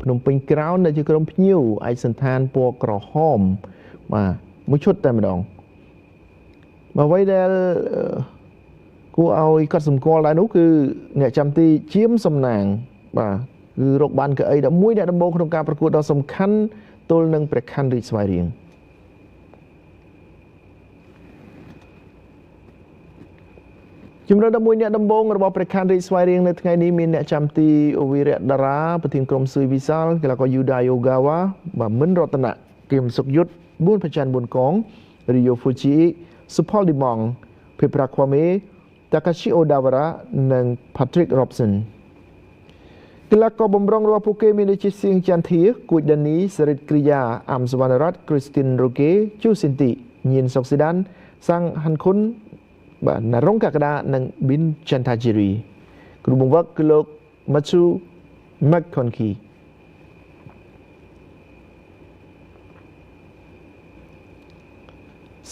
ភ្នំពេញក្រោនដែលជាក្រុមភ្ញៀវឯកសណ្ឋានពណ៌ក្រហមបាទមួយឈុតតែម្ដងបើអ្វីដែលគួរឲ្យកត់សម្គាល់ដែរនោះគឺអ្នកចាំទីជាមសំណាងបាទគឺរកបានកៅអី11អ្នកដំបូងក្នុងការប្រកួតដ៏សំខាន់ទល់នឹងព្រះខ័នរាជស្វាយរៀងជំរឿន11អ្នកដំបូងរបស់ព្រះខ័នរាជស្វាយរៀងនៅថ្ងៃនេះមានអ្នកចាំទីវីរៈតារាប្រធានក្រុមស៊ុយវិសាលកីឡាករយូដាយូហ្គាវ៉ាបាទមិនរតនៈគឹមសុកយុទ្ធ4ប្រច័ន4កងរីយ៉ូហ្វូជីសុផលឌីម៉ងភេប្រាខ្វាមេតាកាស៊ីអូដាវ៉ារ៉ានិង Patrick Robson កីឡាករបំរុងរបស់ពួកគេមានដូចជាសៀងចន្ទធាគួចដានីសរិទ្ធគ្រីយ៉ាអាំសវណ្ណរតគ្រីស្ទីនរូកេជូស៊ីនទីញៀនសុកស៊ីដានសាំងហាន់ខុនបាទណារុងកកដានិងប៊ីនចន្ទាជីរីគ្រូបង្វឹកគឺលោកម៉ាឈូម៉ាក់ខុនគី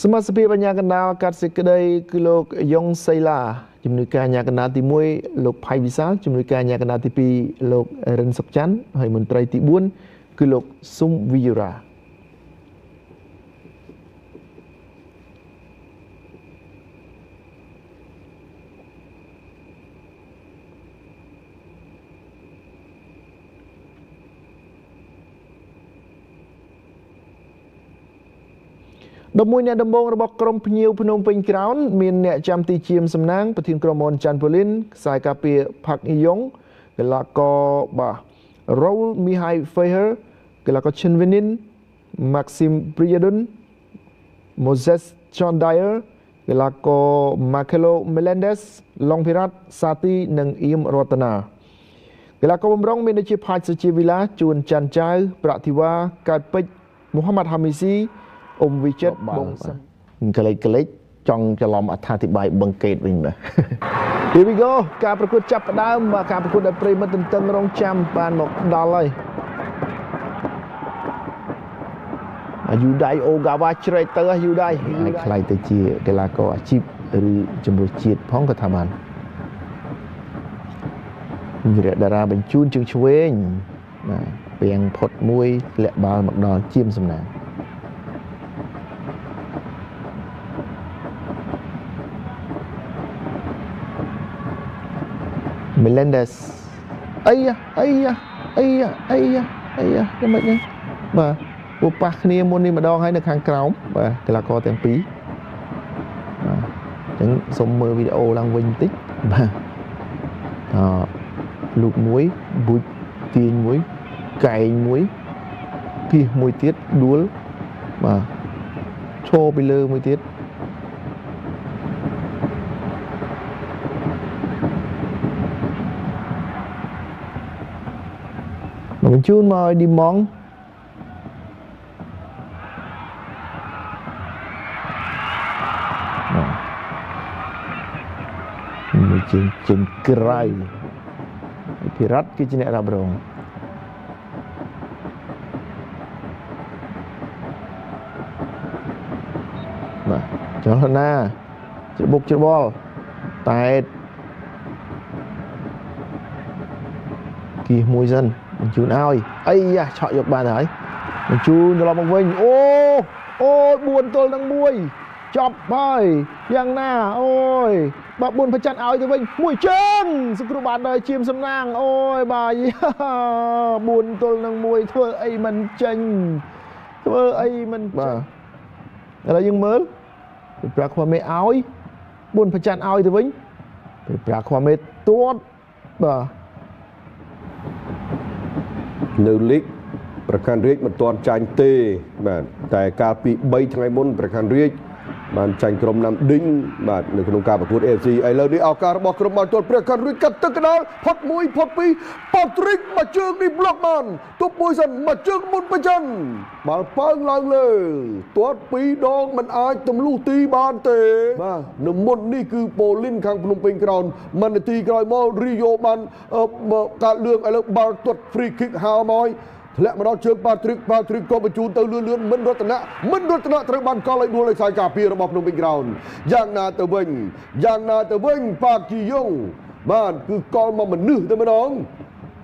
សមាជិកបញ្ញាកណ្ដាលកាត់សេចក្តីគឺលោកយ៉ុងសៃឡាជំនួយការអាជ្ញាកណ្ដាលទី1លោកផៃវិសាលជំនួយការអាជ្ញាកណ្ដាលទី2លោករិនសុកច័ន្ទហើយមន្ត្រីទី4គឺលោកស៊ុំវីយូរ៉ា11អ្នកដំបូងរបស់ក្រុមភ្ញៀវភ្នំពេញក្រោនមានអ្នកចាំទីជាមសំណាងប្រធានក្រុមមនច័ន្ទពូលីនខ្សែការពារផាក់យងកីឡាករបាទរ៉ូលមីហៃហ្វេហឺកីឡាករឈិនវីនីនម៉ាក់ស៊ីមព្រីយ៉ាឌុនម៉ូសេសចនដៃអឺកីឡាករម៉ាខេឡូមេឡេនដេសឡុងភិរ៉ាត់សាទីនិងអៀមរតនាកីឡាករបំរុងមានដូចជាផាច់សុជាវីឡាជួនច័ន្ទចៅប្រាក់ធីវ៉ាកើតពេជ្រមូហាម៉ាត់ហាមីស៊ីអ៊ុំវិចិត្របងកលេចកលេចចង់ច្រឡំអត្ថាធិប្បាយបង្កេតវិញបាទ Here we go ការប្រកួតចាប់ផ្ដើមបាទការប្រកួតដែលប្រិយមិត្តទន្ទឹងរង់ចាំបានមកដល់ហើយយូដៃអូហ្គាវ៉ាជ្រែកទៅយូដៃអាចខ្លាយទៅជាកីឡាករអាជីពឬជម្រើសជាតិផងក៏ថាបានវីរៈតារាបញ្ជូនជើងឆ្វេងបាទពាំងផុតមួយលាក់បាល់មកដល់ជាមសំណាងMelendez អីអីអីអីអីយ៉ាងម៉េចហ្នឹងបាទពួកប៉ះគ្នាមុននេះម្ដងហើយនៅខាងក្រោមបាទកីឡាករទាំងពីរបាទអញ្ចឹងសូមមើលវីដេអូឡើងវិញបន្តិចបាទអលូកមួយប៊ូចទាញមួយកែងមួយគៀសមួយទៀតដួលបាទឈរពីលើមួយទៀតបញ្ជូនមកឲ្យឌីម៉ងមួយជើងចេញក្រៅភិរតគឺជាអ្នករ៉ាប់រងបាទចលនាច្បុកច្បល់តែគៀសមួយសិនបញ្ជូនឲ្យអីយ៉ាឆក់យកបានហើយបញ្ជូនត្រឡប់មកវិញអូអូ4ទល់នឹង1ចប់ហើយយ៉ាងណាអូយបាទ4ប្រច័នឲ្យទៅវិញមួយជើងសង្គ្រោះបានដោយជាមសំណាងអូយបាទ4ទល់នឹង1ធ្វើអីមិនចេញធ្វើអីមិនបាទឥឡូវយើងមើលប្រាក់ខ្វះមេឲ្យ4ប្រច័នឲ្យទៅវិញប្រាក់ខ្វះមេទាត់បាទនៅលីកប្រកាន់រាជមិនទាន់ចាញ់ទេបាទតែកាលពី3ថ្ងៃមុនប្រកាន់រាជបានចាញ់ក្រុមណាំឌីងបាទនៅក្នុងការប្រកួត AFC ឥឡូវនេះឱកាសរបស់ក្រុមបាល់ទាត់ព្រះកាន់រាជកាត់ទឹកកណ្ដាលផុត1ផុត2ប៉ាទ្រិកមួយជើងនេះប្លុកបានទប់មួយសិនមួយជើងមុនប្រច័នបាល់ប៉ើងឡើងលើទាត់ពីរដងមិនអាចទម្លុះទីបានទេបាទនៅមុននេះគឺប៉ូលីនខាងភ្នំពេញក្រោនមួយនាទីក្រោយមករីយ៉ូបានកាត់លឿងឥឡូវបាល់ទាត់ free kick ហើមកធ្លាក់មកដល់ជើងប៉ាទ្រិកប៉ាទ្រិកក៏បញ្ជូនទៅលឿនលឿនមិនរតនៈមិនរតនៈត្រូវបានកលឲ្យដួលឲ្យខ្សែការពាររបស់ភ្នំពេញក្រោនយ៉ាងណាទៅវិញយ៉ាងណាទៅវិញប៉ាគីយ៉ុងបាទគឺកលមកមនុស្សតែម្ដង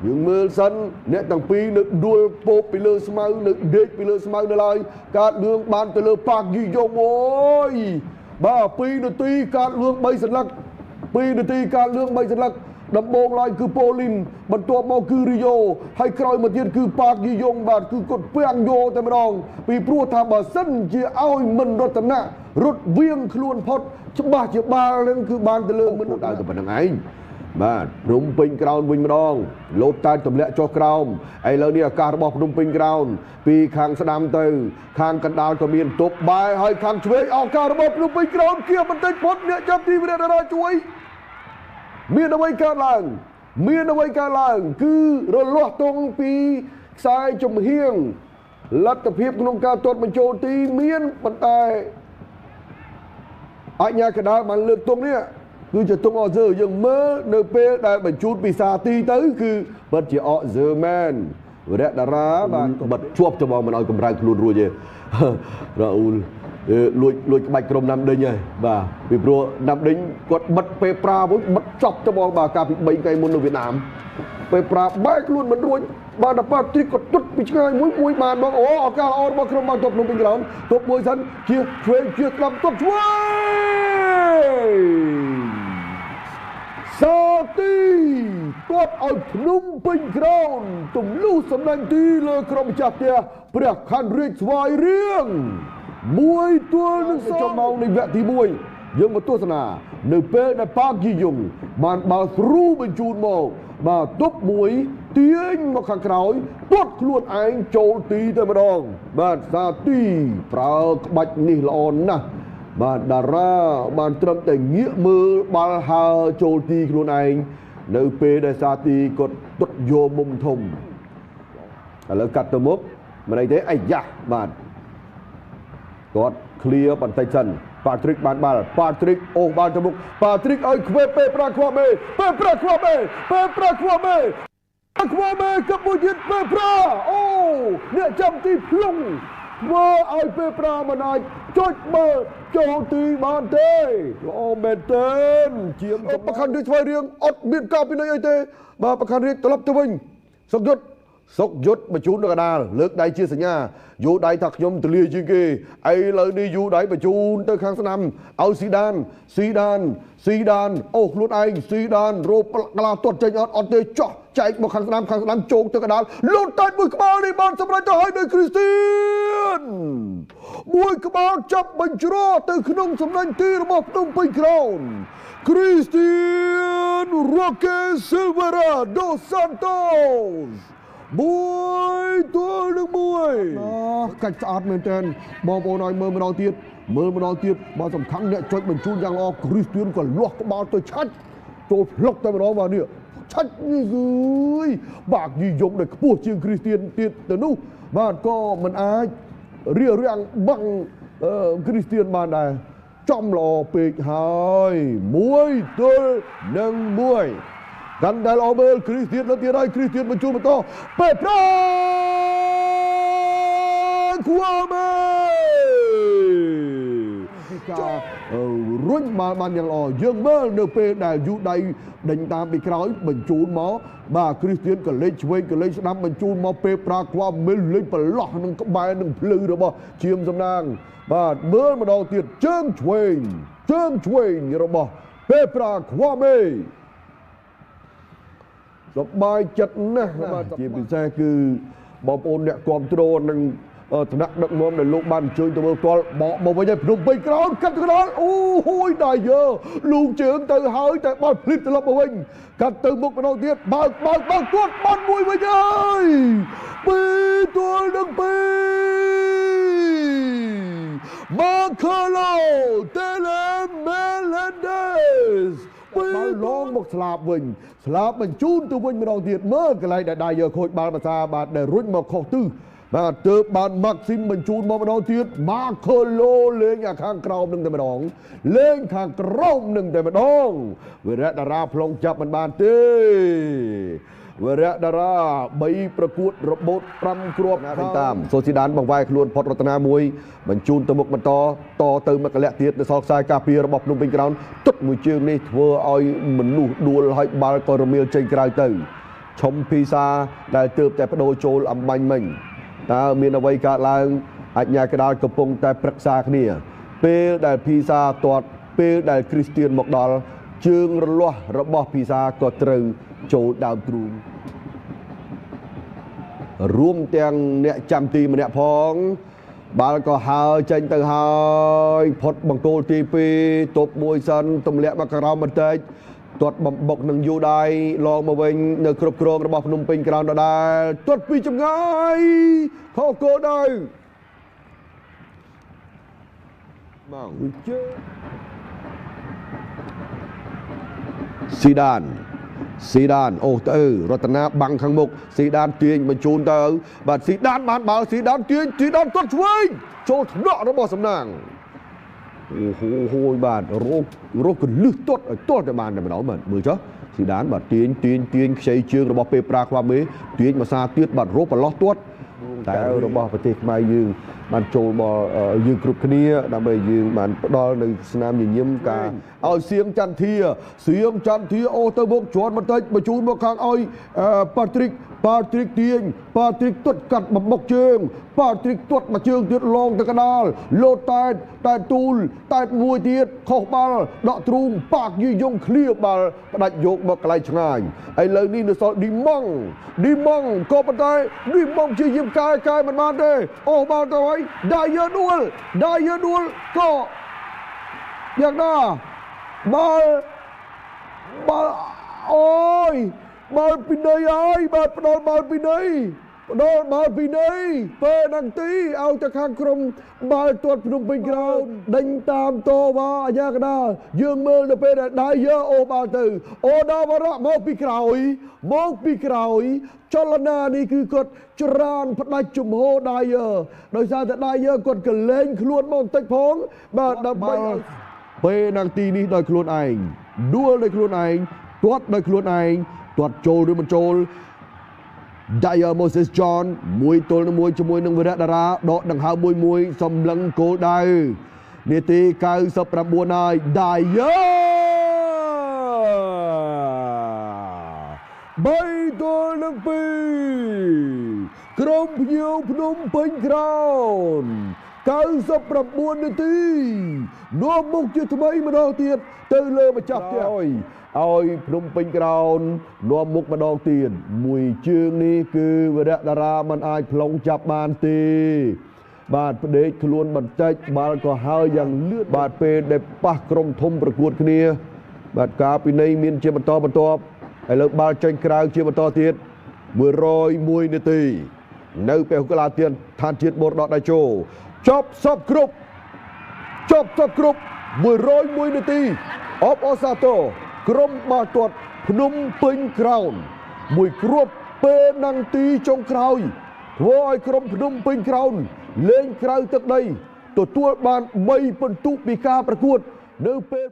យើងមើលសិនអ្នកទាំងពីរនៅដួលពោបពីលើស្មៅនៅដេកពីលើស្មៅនៅឡើយកាតលឿងបានទៅលើប៉ាគីយ៉ុងអូយបាទ2នាទីកាតលឿង3សន្លឹក2នាទីកាតលឿង3សន្លឹកដំបូងឡើយគឺប៉ូលីនបន្ទាប់មកគឺរីយ៉ូហើយក្រោយមកទៀតគឺប៉ាគីយ៉ុងបាទគឺគាត់ពាំងយោតែម្ដងពីព្រោះថាបើសិនជាឲ្យមិនរតនៈរត់វៀងខ្លួនផុតច្បាស់ជាបាល់នឹងគឺបានទៅលើមិនដៅតែប៉ុណ្្នឹងឯងបាទភ្នំពេញក្រោនវិញម្ដងលោតតែទម្លាក់ចុះក្រោមឥឡូវនេះឱកាសរបស់ភ្នំពេញក្រោនពីខាងស្ដាំទៅខាងកណ្ដាលក៏មានទប់បែហើយខាងឆ្វេងឱកាសរបស់ភ្នំពេញក្រោនគៀបន្តិចផុតអ្នកចាប់ទីវិរៈតារាជួយមានអ្វីកើតឡើងមានអ្វីកើតឡើងគឺរលាស់ទងពីខ្សែចំហៀងលទ្ធភាពក្នុងការទាត់បញ្ចូលទីមានប៉ុន្តែអញ្ញាកដាលបានលើកទងនេះគឺជាទងអសឺយើងមើលនៅពេលដែលបញ្ជូនពីសាទីទៅគឺពិតជាអសឺមែនវរៈតារាបានបិទជាប់ច្បងមិនឲ្យកម្រើកខ្លួនរួចទេរ៉ាអ៊ូលលួចក្បាច់ក្រុមណាំដេញហើយបាទពីព្រោះណាំដេញគាត់បិទពេលប្រាវិញបិទចប់ច្បងបាទកាលពី3ថ្ងៃមុននៅវៀតណាមពេលប្រាបែកខ្លួនមិនរួចបាទដល់ប៉ាទ្រីកក៏ទុតពីឆ្ងាយមួយបានបងអូឱកាសល្អរបស់ក្រុមបានទប់ភ្នំពេញក្រោមទប់មួយសិនជាឆ្វេងជាស្ដាំទប់ឆ្វេងសាទីទាត់ឲ្យភ្នំពេញក្រោមទម្លុះសំណាញ់ទីលើក្រុមម្ចាស់ផ្ទះព្រះខ័នរាជស្វាយរៀង1ទល់នឹង2ម៉ោងនៃវគ្គទី1យើងមកទស្សនានៅពេលដែលប៉ាគីយុងបានបាល់ស្រូបញ្ជូនមកបាទទប់មួយទាញមកខាងក្រោយទាត់ខ្លួនឯងចូលទីតែម្ដងបាទសាទីប្រើក្បាច់នេះល្អណាស់បាទតារាបានត្រឹមតែងាកមើលបាល់ហើចូលទីខ្លួនឯងនៅពេលដែលសាទីគាត់ទាត់យកមុំធំឥឡូវកាត់ទៅមុខមិនអីទេអាយ៉ាបាទគាត់ឃ្លៀបន្តិចសិនប៉ាទ្រីកបានបាល់ប៉ាទ្រីកអូសបាល់ទៅមុខប៉ាទ្រីកឲ្យខ្វេពេលប្រាខ្វមេពេលប្រាខ្វមេពេលប្រាខ្វមេខ្វមេកមួយទៀតពេលប្រាអូអ្នកចាំទីភ្លុងធ្វើឲ្យពេលប្រាមិនអាចចុចមើលចូលទីបានទេល្អមែនទែនជាងប្រខណ្ឌរាជស្វាយរៀងអត់មានការពិន័យអីទេបាទប្រខណ្ឌរាជត្រឡប់ទៅវិញសុកយុទ្ធសុកយុទ្ធបញ្ជូនទៅកដាលលើកដៃជាសញ្ញាយូដៃថាខ្ញុំទលាជាងគេឥឡូវនេះយូដៃបញ្ជូនទៅខាងស្ដាំឲ្យស៊ីដានស៊ីដានស៊ីដានអូខ្លួនឯងស៊ីដានរោបក្លាទាត់ចេញអត់ទេចោះចែកមកខាងស្ដាំខាងស្ដាំជោគទៅកដាលលូតតែមួយក្បាលនេះបានសម្រេចទៅហើយដោយគ្រីស្ទៀនមួយក្បាលចាប់បញ្ច្រទៅក្នុងសំណាញ់ទីរបស់ភ្នំពេញក្រោនគ្រីស្ទៀនរ៉ូកេស៊ីលវេរ៉ាដូសាន់តូស1 ទល់នឹង 1កាច់ស្អាតមែនទែនបងប្អូនឲ្យមើលម្ដងទៀតមើលម្ដងទៀតបើសំខាន់អ្នកចុចបញ្ជូនយ៉ាងល្អគ្រីស្ទៀនក៏លាស់ក្បាលទៅឆាច់ចូលផ្លុកតែម្ដងបាទនេះឆាច់នេះអើយបាក់យីយងដែលខ្ពស់ជាងគ្រីស្ទៀនទៀតទៅនោះបាទក៏មិនអាចរៀបរៀងបាំងគ្រីស្ទៀនបានដែរចំល្អពេកហើយ1 ទល់នឹង 1កាន់តែល្អមើលគ្រីស្ទៀននៅទៀតហើយគ្រីស្ទៀនបញ្ជូនបន្តពេប្រាគួមេការរុញបាល់បានយ៉ាងល្អយើងមើលនៅពេលដែលយូដៃដេញតាមពីក្រោយបញ្ជូនមកបាទគ្រីស្ទៀនក៏លេខឆ្វេងក៏លេខស្ដាំបញ្ជូនមកពេប្រាខ្វាមេលេខប្រឡោះនឹងក្បែរនឹងភ្លឺរបស់ជាមសំណាងបាទមើលម្ដងទៀតជើងឆ្វេងជើងឆ្វេងរបស់ពេប្រាខ្វាមេសប្បាយចិត្តណាស់បាទជាពិសេសគឺបងប្អូនអ្នកគ្រប់គ្រងនិងថ្នាក់ដឹកនាំដែលលោកបានអញ្ជើញទៅមើលផ្ទាល់បកមកវិញឲ្យភ្នំពេញក្រោនកាត់ក្រោនអូហួយដល់យើលូកជើងទៅហើយតែបាល់ភ្លីបត្រឡប់មកវិញកាត់ទៅមុខម្ដងទៀតបើកបើកបើកទាត់បាត់មួយវិញហើយ2 ទល់នឹង 2ម៉ាខាឡូតេឡេមេឡេដេសបាល់ឡងមកស្លាបវិញស្លាបបញ្ជូនទៅវិញម្ដងទៀតមើលកន្លែងដែលដៃយកខូចបាល់ភាសាបាទដែលរុញមកខុសទិសបាទទើបបានម៉ាក់ស៊ីមបញ្ជូនមកម្ដងទៀតម៉ាខូឡូលេងអាខាងក្រោមនឹងតែម្ដងលេងខាងក្រោមនឹងតែម្ដងវិរៈតារាផ្លុងចាប់មិនបានទេវរៈតារា3ប្រកួតរបូត5គ្រាប់ណាតាមសូស៊ីដានបង្វែរខ្លួនផុតរតនាមួយបញ្ជូនទៅមុខបន្តតទៅមកលៈទៀតនៅសល់ខ្សែការពាររបស់ភ្នំពេញក្រោនទុតមួយជើងនេះធ្វើឲ្យមនុស្សដួលហើយបាល់ក៏រមៀលចេញក្រៅទៅ ឈុំភីសាដែលទើបតែបដូរចូលអំបញ្ញមិញតើមានអ្វីកើតឡើងអញ្ញាកដាលកំពុងតែប្រឹក្សាគ្នាពេលដែលភីសាទាត់ពេលដែលគ្រីស្ទៀនមកដល់ជើងរលាស់របស់ភីសាក៏ត្រូវចូលដើមទ្រូងរួមទាំងអ្នកចាំទីម្នាក់ផងបាល់ក៏ហើចេញទៅហើយផុតបង្គោលទី2ទប់មួយសិនទម្លាក់មកក្រោមបន្តិចទាត់បំបុកនឹងយូដៃឡងមកវិញនៅគ្រប់គ្រងរបស់ភ្នំពេញក្រោនដដែលទាត់ពីចម្ងាយខុសគោលដៅមកជើស៊ីដានស៊ីដានអូទៅរតនាបាំងខាងមុខស៊ីដានទាញបញ្ជូនទៅបាទស៊ីដានបានបាល់ស៊ីដានទាញស៊ីដានទាត់ឆ្វេងចូលថ្នាក់របស់សំណាងអូហូហូយបាទរោគកលឹះទាត់ឲ្យទាល់តែបានតែម្ដងបាទមើលចុះស៊ីដានបាទទាញទាញទាញខ្ចីជើងរបស់ពេលប្រាខ្វាមេទាញមួយសាទៀតបាទរោប្រឡោះទាត់តែរបស់ប្រទេសខ្មែរយើងបានចូលមកយើងគ្រប់គ្នាដើម្បីយើងបានផ្ដល់នៅស្នាមញញឹមការឲ្យសៀងចន្ទធាសៀងចន្ទធាអូទៅមុខជាន់បន្តិចបញ្ជូនមកខាងឲ្យប៉ាទ្រីកប៉ាទ្រីកទាញប៉ាទ្រីកទាត់កាត់បំបុកជើងប៉ាទ្រីកទាត់មួយជើងទៀតឡងទៅកដាលលោតតែតែទូលតែមួយទៀតខុសបាល់ដកទ្រូងប៉ាកយីយងឃ្លៀបាល់ផ្ដាច់យកមកកន្លែងឆ្ងាយឥឡូវនេះនៅសល់ឌីម៉ងឌីម៉ងក៏ប៉ុន្តែឌីម៉ងជាយាមកែកែមិនបានទេអូបាល់ទៅហើយដាយឺដួលដាយឺដួលក៏យ៉ាងណាបាល់បាល់អូយបាល់ពីនៃហើយបាទផ្ដល់បាល់ពីនៃផ្ដល់បាល់ពីនៃពេលនឹងទីឲ្យទៅខាងក្រុមបាល់ទាត់ភ្នំពេញក្រោនដេញតាមតវ៉ាអាយ៉ាកដាលយើងមើលទៅពេលដែលដៃយើអូបាល់ទៅអូដាវរៈមកពីក្រោយមកពីក្រោយចលនានេះគឺគាត់ច្រានផ្ដាច់ជំហរដៃយើដោយសារតែដៃយើគាត់កលែងខ្លួនមកបន្តិចផងបាទដើម្បីពេលនឹងទីនេះដោយខ្លួនឯងដួលដោយខ្លួនឯងទាត់ដោយខ្លួនឯងទាត់ចូលឬមិនចូល Dyer Moses John 1-1ជាមួយនឹងវីរៈតារាដកដង្ហើមមួយៗសម្លឹងគោលដៅនាទី99ហើយ Dyer 3-2ក្រុមភ្ញៀវភ្នំពេញក្រោន99នាទីនាំមុខជាថ្មីម្ដងទៀតទៅលើម្ចាស់ផ្ទះឲ្យភ្នំពេញក្រោននាំមុខម្ដងទៀតមួយជើងនេះគឺវីរៈតារាមិនអាចប្លង់ចាប់បានទេបាទផ្ដេកខ្លួនបន្តិចបាល់ក៏ហើយយ៉ាងលឿនបាទពេលដែលប៉ះក្រុមធំប្រកួតគ្នាបាទការពិន័យមានជាបន្តបន្ទាប់ឥឡូវបាល់ចេញក្រៅជាបន្តទៀត101នាទីនៅពហុកីឡាទានឋានជាតិបរតដៃជោចប់សពគ្រប់ចប់សពគ្រប់101នាទីអបអសាទរក្រុមបាល់ទាត់ភ្នំពេញក្រោនមួយគ្រាប់ពេលនឹងទីចុងក្រោយធ្វើឲ្យក្រុមភ្នំពេញក្រោនលេងក្រៅទឹកដីទទួលបាន3ពិន្ទុពីការប្រកួតនៅពេល